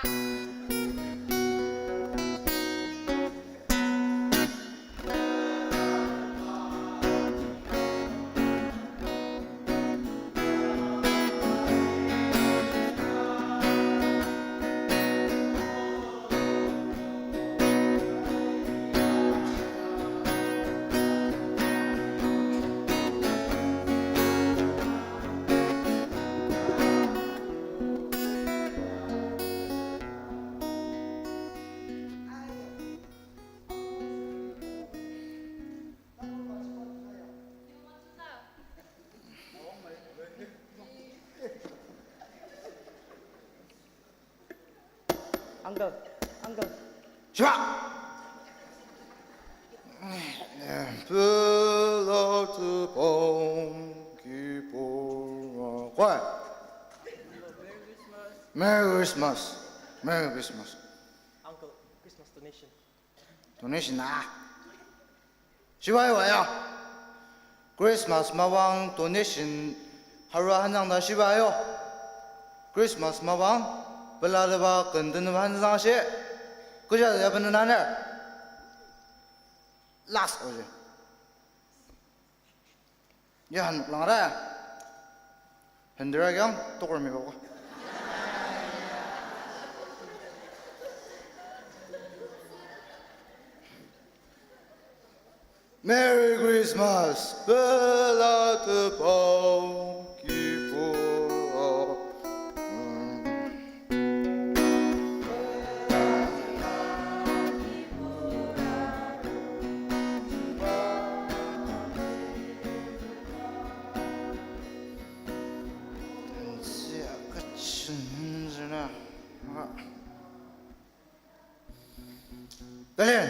Uncle, uncle. Shiba! Pela tepang kibong quiet. Merry Christmas. Merry Christmas. Uncle, Christmas donation. Donation na. Shibai wa ya. Christmas mapang donation harua hanang ta shibai yo. Christmas mapang pelateba kendeneba hanang shi. Kecha ya benena ne. Last oje. Ya, noklang ara. Hendera kyang, tokor mi bako. Merry Christmas, pela tepang kibong. Berlin,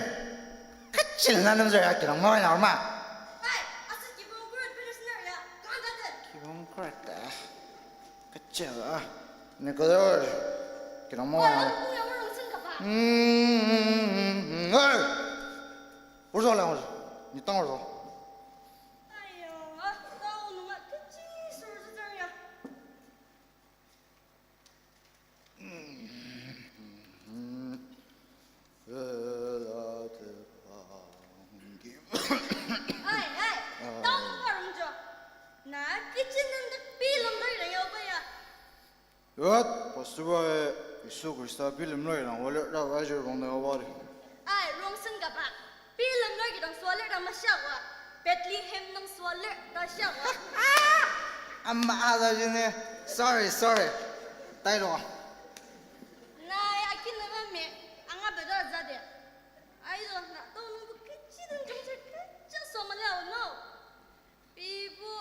kachil na nemzür ya kirang mawai na ma. Hai, aser kibong khuret bidisner ya, kanga den. Kibong khuret ta. Kachil a. Ni kodor. Kirang mawai na. Hey! Urzo la urzo. Ni tang urzo. Ayo, ah, tao nunga kechi sür sür ya. Shiba, Yisu Khrista bilemlai dang walir ta aji rong nung awari. Ai, rongsen kaba. Bilemlai kidang swalir ta mashiakwa. Bethlehem nung swalir ta shiakwa. Ama ada jine. Sorry, sorry. Tairo. Nai, akin nama me. Anga beda zade. Aido, na tong nungbo kechi den jungji kecha somali ao no. Pibo,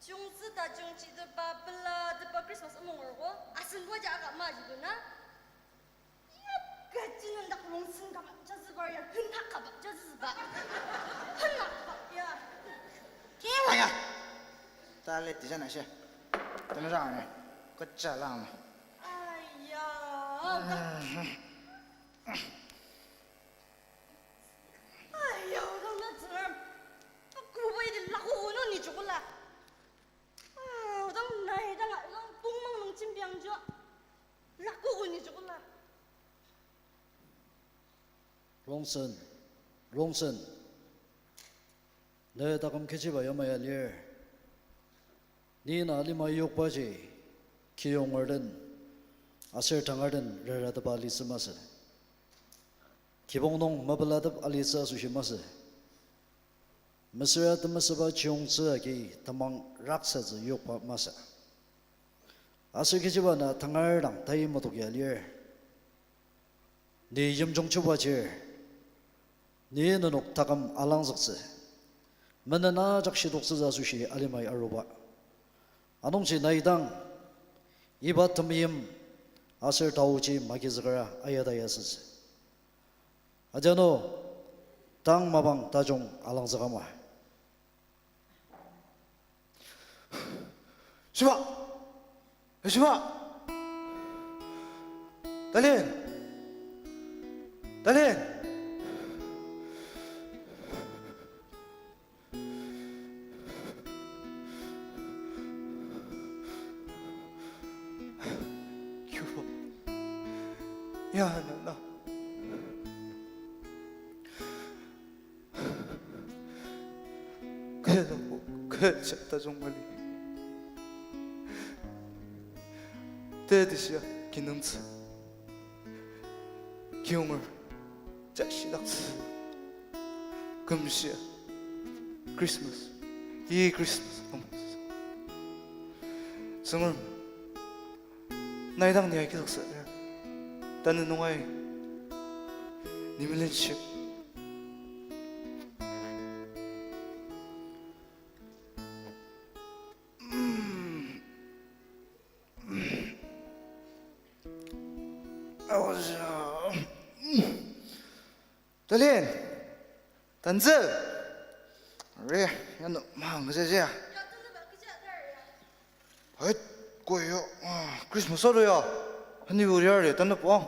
jungtsü ta jungji teba pela teba Christmas amung orgo, asen waja aka maji duna. Ya, kechi nung dak rongsen kaba jazübar ya, hena kaba jazüba. Hena kaba ya. Kila ya. Tale tijana she. Tena rane. Kecha lang. Aya. Aya, odang na tsünger. Akuba idi laku uno ni chukula. Ah, odang nai dang, odang pungmang nung chimpiang jo. Laku uni chukula. Rongsen, Rongsen. Ne taküm kechiba yamai alir. Ni na alima yokbaji, kiyonger den, aser tangar den raratepa alitsü masü. Kibong nung mapelatep alitsü asoshi masü. Mesüra temesüba chiyongtsü agi temang raksatsü yokba masü. Aser kechiba na tangar dang tai matok ya lir. Ni yimjung chuba chir. Ni nenok taküm alangzüktsü. Menen ajak shitoktsütsü asoshi alimai aruba. Anungji nai dang, iba temeim aser taoji magizükera ayata yasütsü. Ajano, tang mapang tajung alangzükama. Shiba! Shiba! Talin! Talin! Kibo. Ya, na, na. Kaya dangbo, kaya chata jong mali. Te dishia kinungtsü. Kiyonger, jashidaktsü. Kümshia Christmas, yi Christmas amutsü. Tsüngrem, nai dang ni agizüksa lir. Tanü nungai ni melenshi. Talin! Tantsü! Are, yano mahang kajaja. Hait, koi yo, ah, Christmas alo ya. Hani bu yari, tanü puang.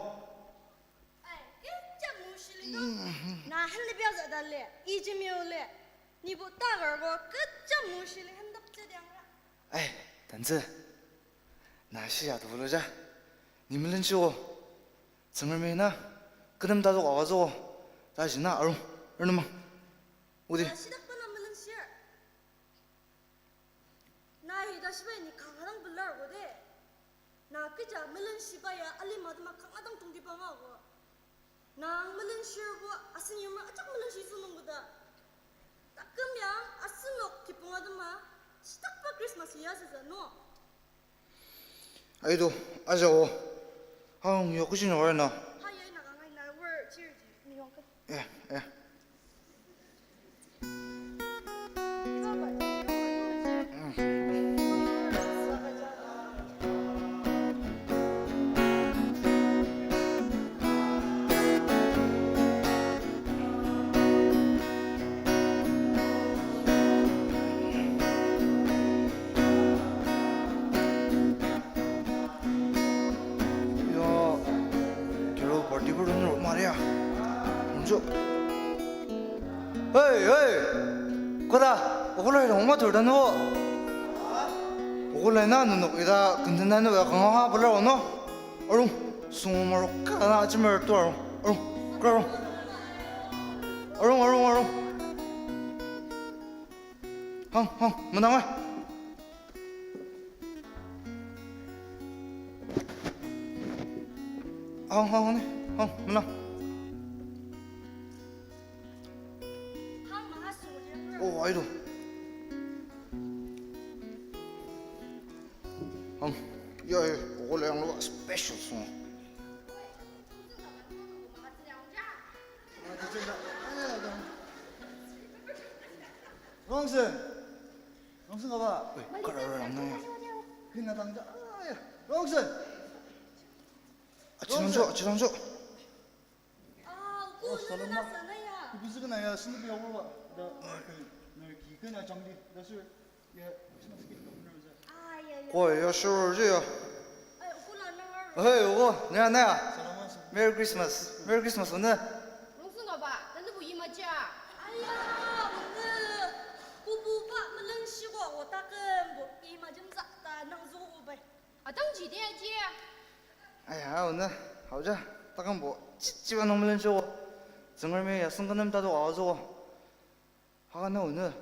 Ai, kecha mushili no. Na hende biaza dale, iji miu le. Nibo tagar bo kecha mushili hendap jediang ra. Ai, tantsü. Na shia tulu ja. Ni melenshi o. Tsüngremi na, kü nem tajok agütsü o. Tashi na arung, arung mang. Odi. Na shidak pa na melenshir. Na ida shibai ni kanga dang pelar ko de. Na kecha melenshiba ya alima tema kanga dang tongtibang ako. Nang melenshirbo asen yimra ajak melenshi zünung koda. Taküm ya asenok kibong atema shitakba Christmas ya süsa no. Aido, aja o. Hang yo kuchin ora na. Ha ya ina kanga ina wer chirji miyong ka. Eh, eh. Ya, carol party ko dang ro maria. Unjo. Hey, hey. Koda, okolai dang oma tur dano. Okolai na nunok ida kenden dano ya kanga ha bela ono. Arung, sungo marok kana achimer tu arung. Arung, kra arung. Arung, arung, arung. Hang, hang, menang ai. Hang, hang, hang, ne? Hang, menang. Oh, aido. Hang, ya, ya, ogo le yang lo special song. Rongsen. Rongsen kaba. Oi, kara rong nang. Kena tang ja. Ah, ya. Rongsen. Achilangjo, achilangjo. Ah, oh, salama. Ibu züken ya, sendep ya, wala. Da, eh, eh, ki kena jangdi. Da sir, ya, Christmas gift kau bener ja. Ah, ya, ya. Koi, ya, sure, je ya. Ai, ogo la nang aro. Hey, ogo, na, na. Salama, sir. Merry Christmas. Merry Christmas, ne? Rongsen kaba, tanübo imaja. Aya, ne. Kububa meleng shiko, otakembo imajem za ta nang zo obai. Atangji de aji. Aya, aona, haoja, takangbo, chichiba nung melenshio. Tsüngremi yasüng kü nem tatok aozo. Haka na aona,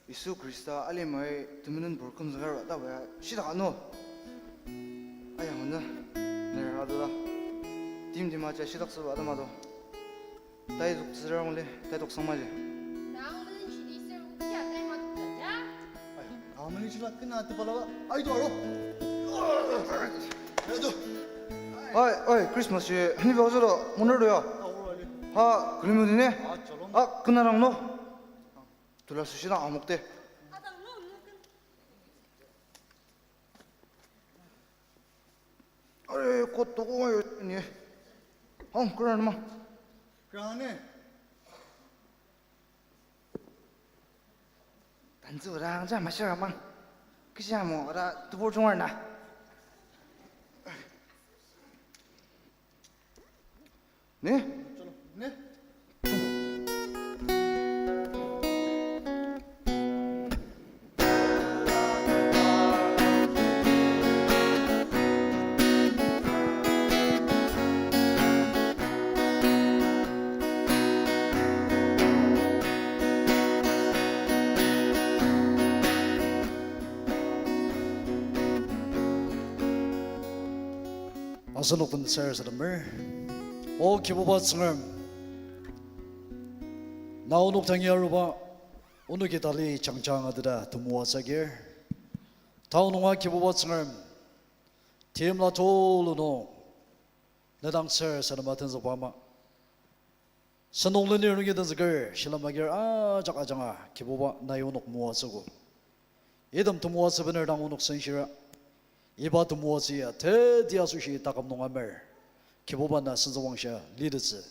Yisu Khrista alimai temenenpur kümzüker ta baya shitak ano. Aya aona, ner adoda. Tim tim aja shitak süba atama do. Tai tok tsürang le, tai tok sangmaji. Nang melen shidi ser ukia tai ma tok ta, ya? Ai, nang melen shila kena tepala ba. Ai, do aro. Ai, do. Ai, ai, Christmas ji, hani ba ozolo, moner do ya. Ha, külemi dine. Ah, kena rang no. Tula sushi na amok te. Are, kot toko ayo ni. Hong, kura nama. Kura ne. Tanzu rang ja masih ramang. Kisi amo ora tubur jungar na. Ne? Ne? Asenok den sarasademer. O Kibuba Tsüngrem, na onok tangi aruba, onoki tali jangjang ateta temoatsü agir. Tao nunga Kibuba Tsüngrem, timla tulu nung, ne dang sarasadema tenzükba ama. Sentong lenir nungi tenzüker, shilem agir ajak ajanga, Kibuba nai onok moatsüogo. Item temoatsü bener dang onok senshira. Iba temoatsü ya teti asoshi taküm nung amer. Kibuba na sentsüwangshia litettsü.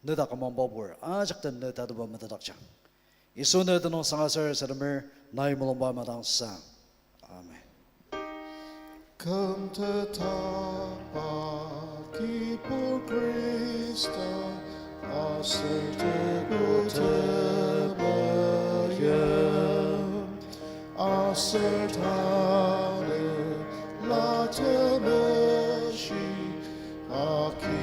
Ne taküm angbabur ajak den ne tatiba metetdakjang. Yisu ne tenüng sanga sarasademer nai mulungba madangsang. Amen. Kümtetba Kibur Khrista, aser tebu temeim, aser tanela temeshi, aki